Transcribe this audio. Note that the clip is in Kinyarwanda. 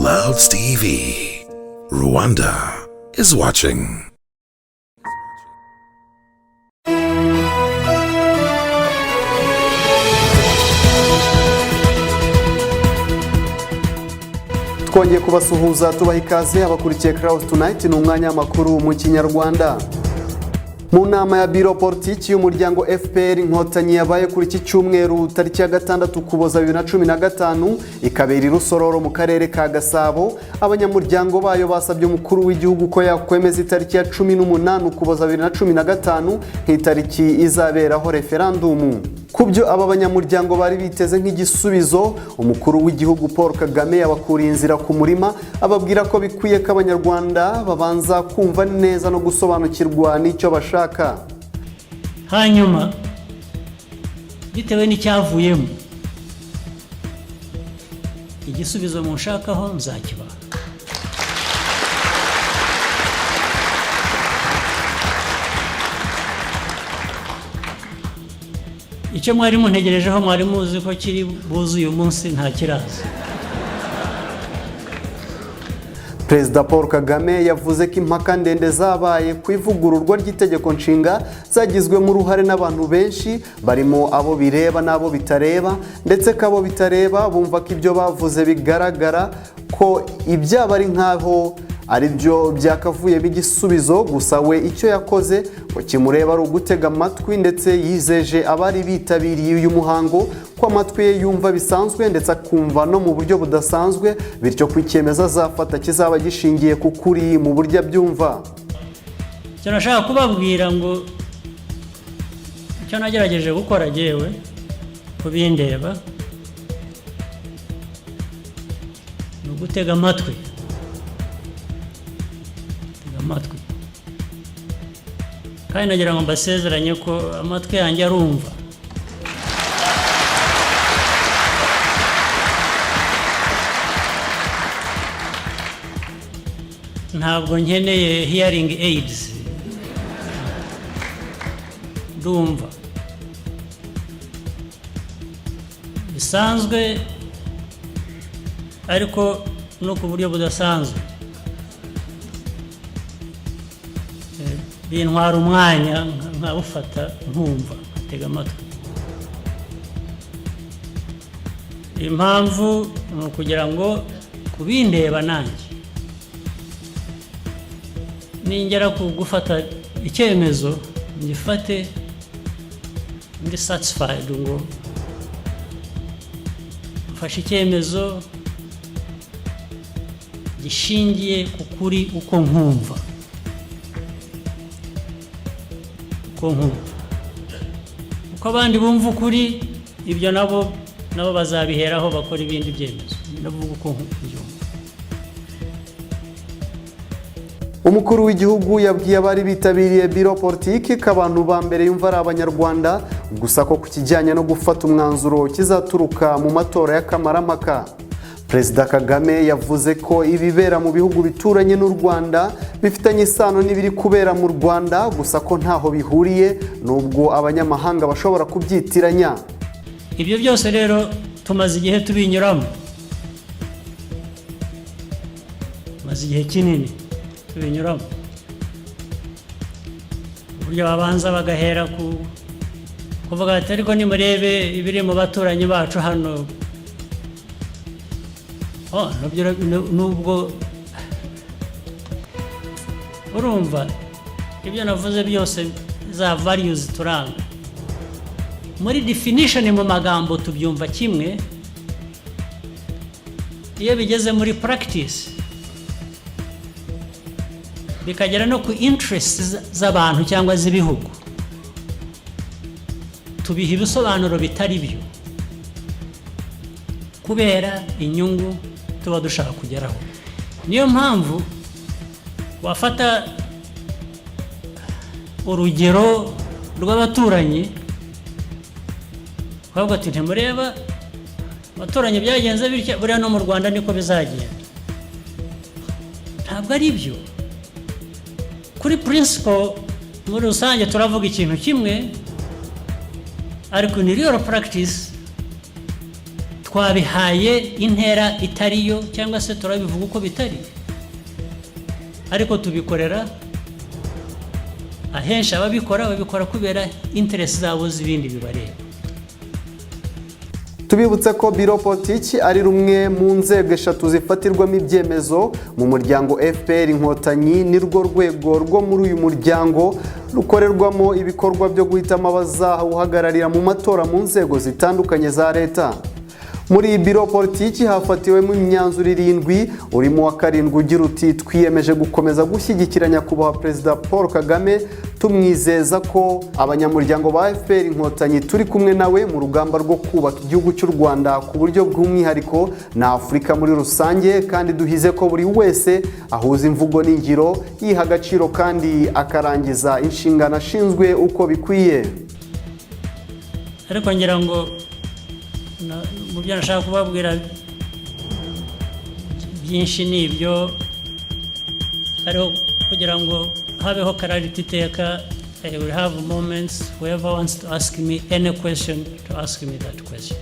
Clouds TV. Rwanda is watching. Twongeye kubasuhuza, tubaha ikaze abakurikiye Clouds Tonight. Ni umwanya w'amakuru mu Kinyarwanda. Mu nama ya biro politiki y'umuryango FPR Inkotanyi yabaye kuri iki cyumweru, tariki ya 6 Ukuboza 2015, ikabera i Rusororo mu karere ka Gasabo, abanyamuryango bayo basabye umukuru w'igihugu ko yakwemeza itariki ya 18 Ukuboza 2015 nk'itariki izaberaho referandumu. Ku byo aba banyamuryango bari biteze nk'igisubizo, umukuru w'igihugu Paul Kagame yabakuriye inzira ku murima, ababwira ko bikwiye ko Abanyarwanda babanza kumva neza no gusobanukirwa n'icyo bashaka. Hanyuma bitewe n'icyavuyemo, igisubizo munshakaho nzakibaha. Icyo mwari muntegerejeho, mwari muzi ko kiri buze uyu munsi, nta kiraza. Perezida Paul Kagame yavuze ko impaka ndende zabaye ku ivugururwa ry'itegeko nshinga zagizwemo uruhare n'abantu benshi, barimo abo bireba n'abo bitareba, ndetse ko abo bitareba bumva ko ibyo bavuze bigaragara ko ibyaba ari nk'aho ari byo byakavuyemo igisubizo. Gusa we icyo yakoze ngo kimureba ari ugutega amatwi, ndetse yizeje abari bitabiriye uyu muhango ko amatwi ye yumva bisanzwe ndetse akumva no mu buryo budasanzwe, bityo ko icyemezo azafata kizaba gishingiye ku kuri mu buryo abyumva. Icyo nashaka kubabwira ngo icyo nagerageje gukora jyewe kubindeba ni ugutega amatwi, tega amatwi, kandi nagira ngo mbasezeranye ko amatwi yanjye arumva. Ntabwo nkeneye hearing aids, ndumva bisanzwe ariko no ku buryo budasanzwe. Bintwara umwanya nkawufata, nkumva, nkatega amatwi. Impamvu ni ukugira ngo kubindeba nanjye ningera ku gufata icyemezo, ngifate ndi satisfied ngo mfashe icyemezo gishingiye ku kuri uko nkumva. Uko abandi bumva ukuri, ibyo nabo bazabiheraho bakora ibindi byemezo. Ndavuga uko mbyumva. Umukuru w'igihugu yabwiye abari bitabiriye biro politiki ko abantu ba mbere yumva ari Abanyarwanda, gusa ko ku kijyanye no gufata umwanzuro kizaturuka mu matora y'akamaramaka. Perezida Kagame yavuze ko ibibera mu bihugu bituranye n'u Rwanda bifitanye isano n'ibiri kubera mu Rwanda, gusa ko ntaho bihuriye nubwo abanyamahanga bashobora kubyitiranya. Ibyo byose rero tumaze igihe tubinyuramo, tumaze igihe kinini tubinyuramo, uburyo babanza bagahera ku kuvuga ati: "Ariko nimurebe ibiri mu baturanyi bacu hano." Oh, nabyo nubwo urumva ibyo navuze byose, za values turanga, muri definition, mu magambo tubyumva kimwe, iyo bigeze muri practice, bikagera no ku interests z'abantu cyangwa z'ibihugu, tubiha ibisobanuro bitari byo kubera inyungu tuba dushaka kugeraho. Niyo mpamvu wafata urugero rw'abaturanyi, ukavuga ati: "Ntimureba abaturanyi byagenze bitya, buriya no mu Rwanda niko bizagenda." Ntabwo ari byo. Kuri principle muri rusange turavuga ikintu kimwe, ariko ni real practice. Twabihaye intera itariyo cyangwa se turabivuga uko bitari, ariko tubikorera ahenshi. Ababikora babikora kubera interest zabo z'ibindi bibareba. Tubibutse ko biro politiki ari rumwe mu nzego eshatu zifatirwamo ibyemezo mu muryango FPR Inkotanyi. Ni rwo rwego rwo muri uyu muryango rukorerwamo ibikorwa byo guhitamo abazawuhagararira mu matora mu nzego zitandukanye za leta. Muri iyi biro politiki hafatiwemo imyanzuro irindwi, urimo wa karindwi ugira uti: "Twiyemeje gukomeza gushyigikira Nyakubahwa Perezida Paul Kagame, tumwizeza ko abanyamuryango ba FPR Inkotanyi turi kumwe nawe mu rugamba rwo kubaka igihugu cy'u Rwanda ku buryo bw'umwihariko na Afurika muri rusange, kandi duhize ko buri wese ahuza imvugo n'ingiro, yiha agaciro kandi akarangiza inshingano ashinzwe uko bikwiye." Ariko ngira ngo mu byo nashaka kubabwira byinshi ni ibyo, hariho kugira ngo habeho clarity iteka. I will have moments, whoever wants to ask me any question, to ask me that question.